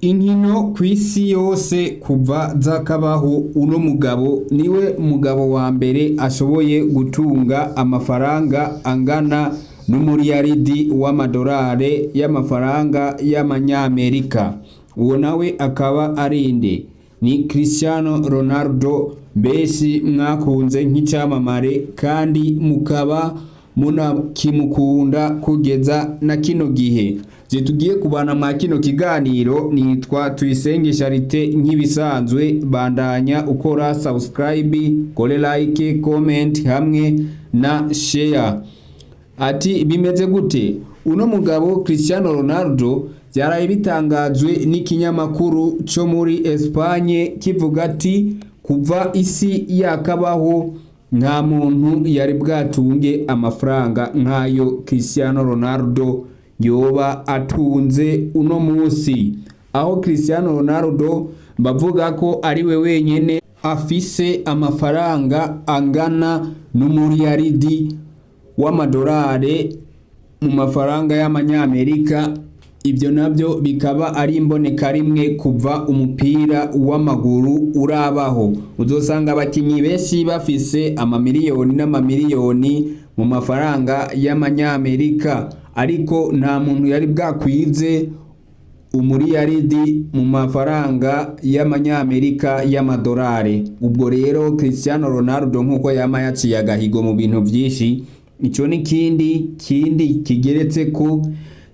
Inkino kw'isi yose kuva zakabaho, uno mugabo niwe mugabo wa mbere ashoboye gutunga amafaranga angana n'umuriyaridi w'amadorari y'amafaranga y'amanyamerika. Uwo nawe akaba ari nde? Ni Cristiano Ronaldo benshi mwakunze nk'icamamare kandi mukaba munakimukunda kugeza na kino gihe. Je tugiye kubana mwa kino kiganiro nitwa Tuyisenge Charite nk'ibisanzwe, bandanya ukora subscribe, kore like, comment hamwe na share. Ati bimeze gute? Uno mugabo Cristiano Ronaldo vyaraye bitangajwe n'ikinyamakuru co muri Espagne kivuga ati kuva isi yakabaho nta muntu yari bwatunge amafaranga nk'ayo Cristiano Ronaldo yoba atunze uno musi. Aho Cristiano Ronaldo bavuga ko ari we wenyene afise amafaranga angana n'umuriyaridi w'amadorari mu mafaranga y'amanyamerika. Ibyo navyo bikaba ari imboneka rimwe kuva umupira w'amaguru urabaho. Uzosanga abakinyi benshi bafise amamiliyoni n'amamiliyoni mu mafaranga y'amanyamerika, ariko nta muntu yari bwakwize umuriyaridi mu mafaranga y'amanyamerika y'amadorari. Ubwo rero Cristiano Ronaldo nkuko yama yaciye agahigo mu bintu vyinshi, ico n'ikindi kindi kigeretse ko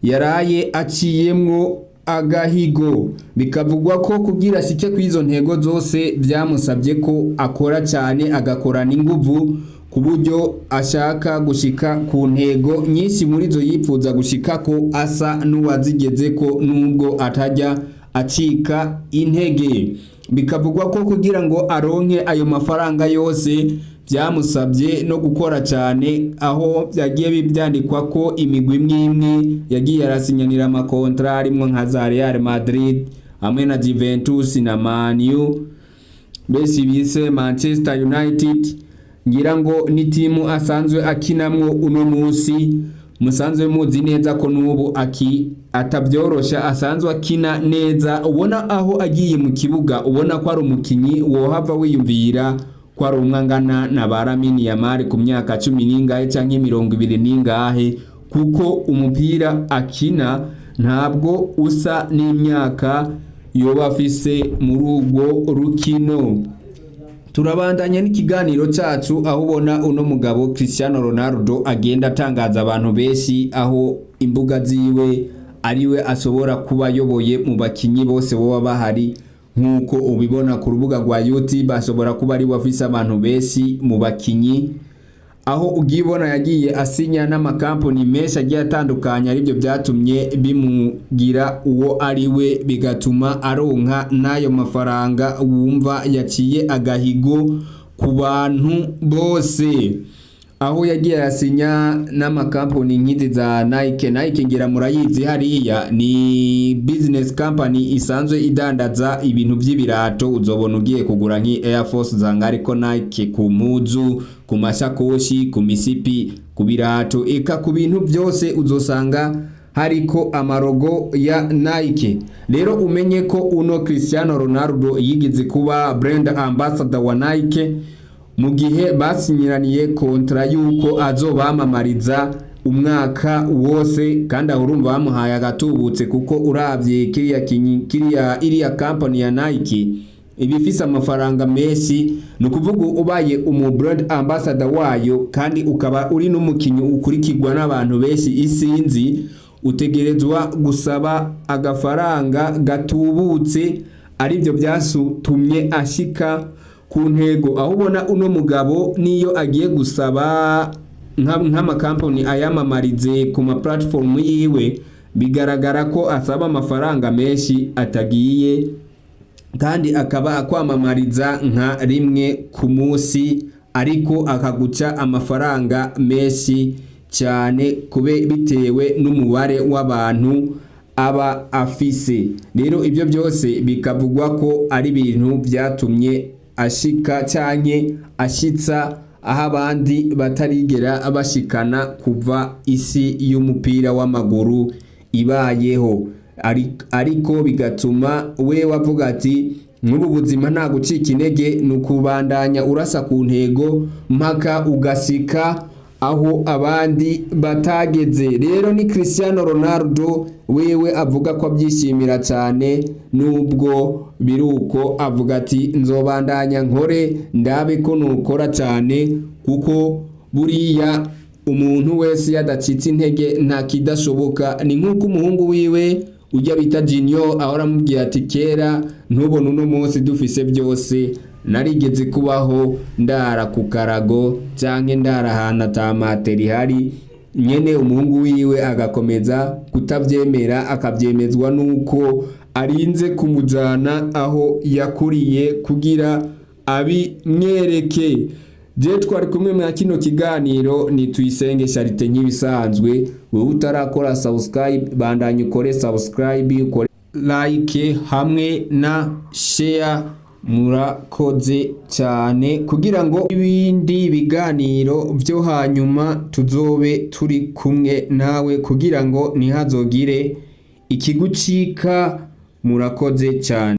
yaraye aciyemwo agahigo. Bikavugwa ko kugira ashike kw'izo ntego zose vyamusabye ko akora cane, agakorana inguvu ku buryo ashaka gushika ku ntego nyinshi muri zo yipfuza gushikako, asa n'uwazigezeko nubwo atajya acika intege. Bikavugwa ko kugira ngo aronke ayo mafaranga yose vyamusabye no gukora cane, aho vyagiye vyandikwa ko imigwi imwe imwe yagiye arasinyanira amakontra harimwo nka za Real Madrid hamwe na Juventus na Man U, benshi bise Manchester United, ngira ngo ni timu asanzwe akinamwo uno musi. Musanzwe muzi neza ko n'ubu aki atabyorosha, asanzwe akina neza, ubona aho agiye mu kibuga ubona ko ari umukinyi wohava wiyumvira ko ari umwe angana na ba Lamine Yamal ku myaka 10 n'ingahe canke 20 n'ingahe, kuko umupira akina ntabwo usa n'imyaka yoba afise muri urwo rukino. Turabandanya n'ikiganiro cacu, aho ubona uno mugabo Cristiano Ronaldo agenda atangaza abantu benshi, aho imbuga ziwe ariwe ashobora kuba ayoboye mu bakinyi bose boba bahari. Nk'uko ubibona ku rubuga rwa YouTube, ashobora kuba ariwe afise abantu benshi mu bakinyi, aho ugibona yagiye asinya n'amakampani menshi agiye atandukanye, aribyo byatumye bimugira uwo ari we, bigatuma aronka n'ayo mafaranga wumva yaciye agahigo ku bantu bose, aho yagiye asinya n'amakampani nk'izi za Nike. Nike ngira murayizi hariya, ni business company isanzwe idandaza ibintu vy'ibirato. Uzobona ugiye kugura nk'i Air Force zanga ariko Nike ku mpuzu, ku mashakoshi, ku misipi, ku birato, eka ku bintu byose uzosanga hariko amarogo ya Nike. Rero umenye ko uno Cristiano Ronaldo yigeze kuba brand ambassador wa Nike mu gihe basinyiraniye kontra yuko azobamamariza umwaka wose, kandi aho urumva bamuhaye agatubutse, kuko uravye kiriya kiriya iriya company ya Nike iba ifise amafaranga menshi. Ni ukuvuga ubaye umu brand ambassador wayo kandi ukaba uri n'umukinyi ukurikirwa n'abantu benshi isinzi, utegerezwa gusaba agafaranga gatubutse, arivyo vyasutumye ashika ku ntego. Aho ubona uno mugabo niyo agiye gusaba nk'amakampani ayamamarize ku ma platform yiwe, bigaragara ko asaba amafaranga menshi atagiye, kandi akaba akwamamariza nka rimwe ku munsi, ariko akaguca amafaranga menshi cyane kube bitewe n'umubare w'abantu aba afise. Rero ibyo byose bikavugwa ko ari ibintu byatumye ashika canke ashitsa aho abandi batarigera bashikana kuva isi y'umupira w'amaguru ibayeho. Ariko bigatuma we wavuga ati nk'ubu buzima nta gucika intege, ni ukubandanya urasa ku ntego mpaka ugasika aho abandi batageze. Rero ni Cristiano Ronaldo, wewe avuga ko abyishimira cyane, nubwo biruko avuga ati nzobandanya nkore ndabe ko nukora cyane, kuko buriya umuntu wese yadacitse intege nta kidashoboka. Ni nk'uko umuhungu wiwe ujya bita Junior ahora amubwira ati kera ntubone uno munsi dufise byose, narigeze kubaho ndara ku karago canke ndara ahantu ata matera ihari. Nyene umuhungu wiwe agakomeza kutavyemera, akavyemezwa nuko arinze kumujana aho yakuriye kugira abimwereke. Je twari kumwe mwa kino kiganiro ni Tuyisenge Charite. Nk'ibisanzwe, wewe utarakora subscribe, bandanya ukore subscribe, ukore like hamwe na share. Murakoze cyane, kugira ngo ibindi biganiro byo hanyuma tuzobe turi kumwe nawe, kugira ngo ntihazogire ikigucika. Murakoze cyane.